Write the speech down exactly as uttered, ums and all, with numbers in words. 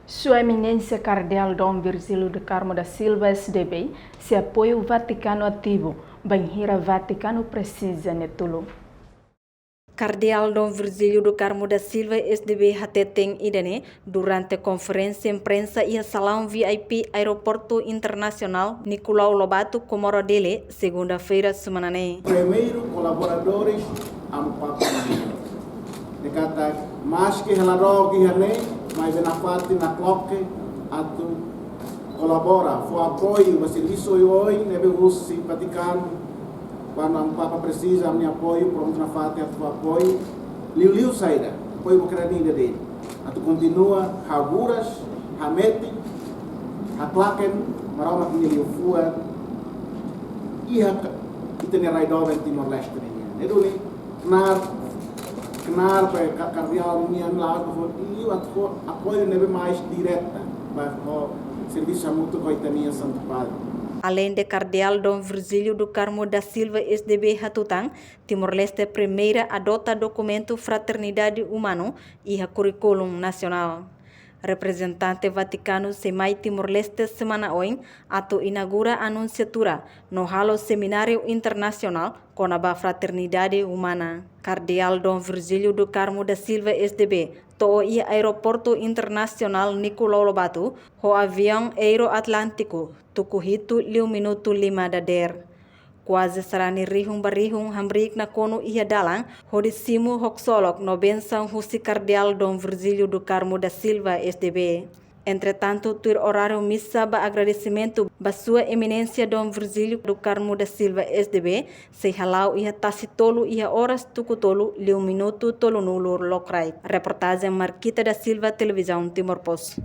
Sua Eminénsia Kardeál Dom Virgílio do Carmo da Silva, S D B, sei apoia Vatikanu ativu, bainhira Vatikanu presiza nia tulun. Kardeál Dom Virgílio do Carmo da Silva, S D B, hateten ida-ne'e durante konferénsia imprensa iha salaun V I P Aeroportu Internasionál Nicolau Lobato, Comoro, Dili, segunda-feira semana ne'e. Primeiru kolaboradores Amu Papa nian. Ne'e katak maski hela dook iha ne'e, maibé nafatin nakloke atu kolabora, fó apoiu ba servisu oioin ne'ebé husi Vatikanu. Kuandu Amu Papa presiza ami-nia apoiu, prontu nafatin atu fó apoiu. Liuliu saida, apoiu ba keren ida de'it. Atu kontinua haburas, hametin, haklaken Maromak nia liafuan iha ka-, ita-nia rai doben Timor-Leste nian. Ne'e duni, knaar, knaar ba ka-, kardeál nian la'ós ba fó, liu atu fó apoiu ne'ebé mais direta ba fó servisu hamutuk ho ita-nia Santu Padre. Aleinde Kardeál Dom Virgílio do Carmo da Silva, S D B, hatutan, Timor-Leste primeira adota dokumentu fraternidade umanu iha kurríkulu nasionál. Reprezentante Vatikanu sei mai Timor-Leste semana oin atu inaugura anunsiatura no halo semináriu internasionál kona-ba fraternidade umana. Kardeál Dom Virgílio do Carmo da Silva, S D B, to'o iha Aeroportu Internasionál Nicolau Lobato ho aviaun Aero Atlántico, tuku hitu liu minutu lima dadeer. Kuaze sarani rihun ba rihun hamriik nakonu iha dalan, hodi simu haksolok no bensaun husi Kardeál Dom Virgílio do Carmo da Silva, S D B. Entretantu, tuir oráriu misa ba agradesimentu ba Sua Eminénsia Dom Virgílio do Carmo da Silva, S D B, sei hala'o iha tasi tolu iha oras tuku tolu liu minutu tolunulu lokraik. Reportajen Marquita da Silva, Televizaun Timor Post.